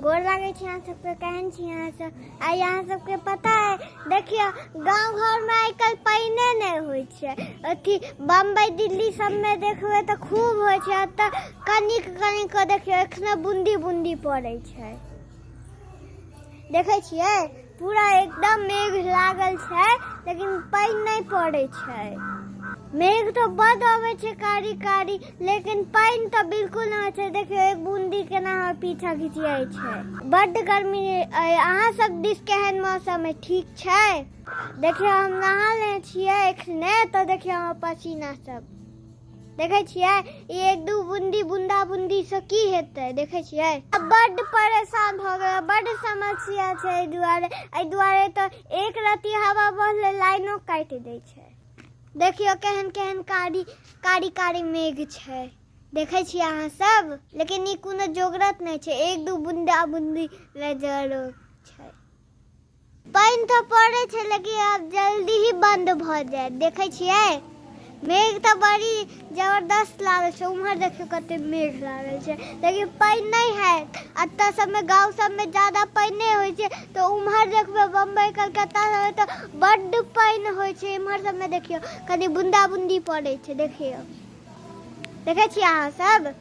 गोर लागै छी अहाँ सबके। केहन छी अहाँ सब? आइ अहाँ सबके पता है, देखियौ गाँव घरमे आइ काल्हि पानिए नहि होइ छै। अथी बम्बई दिल्ली सबमे देखबै तऽ खूब होइ छै, एतऽ कनिक कनिक कऽ देखियौ एखनो बूंदी बूंदी पड़ै छै। देखै छियै पूरा एकदम मेघ लागल छै लेकिन पानि नहि पड़ै छै। मेघ तऽ बड अबै छै कारी कारी, लेकिन पानि तऽ बिल्कुल नहि होइ छै। देखियौ एक बूंदी केना हमर पीछा घिचियाइ छै। बड गर्मी अइ। अहाँ सब दिस केहन मौसम अइ? ठीक छै? देखियौ हम नहा लेने छियै एखने, तऽ देखियौ हमर पसीना सब देखै छियै। ई एक दू बूंदी बूंदा बूंदी से की हेतै? देखै छियै बड्ड परेशान भऽ गेल, बड्ड समस्या छै। एहि दुआरे तऽ एक रत्ती हवा बहलै लाइनो काटि दै छै। देखियौ केहन केहन कारी कारी कारी मेघ छै, देखै छियै अहाँ सब? लेकिन ई कोनो जोगरत नहि छै, एक दू बूंदा बूंदी ले जरूर छै। पानि तऽ पड़ै छै लेकिन आब जल्दी ही बंद भऽ जायत। देखै छियै मेघ तऽ बड़ी जबरदस्त लागल छै। उम्हर देखियौ कते मेघ लागल छै लेकिन पानि नहि हैत। एतऽ सबमे गाँव सबमे ज्यादा पानि नहि होइ छै, तऽ उम्हर देखबै बम्बई कलकत्ता सबमे तऽ बड्ड पानि होइ छै। इम्हर सबमे देखियौ कनि बूंदा बूंदी पड़ै छै। देखियौ, देखै छियै अहाँ सब?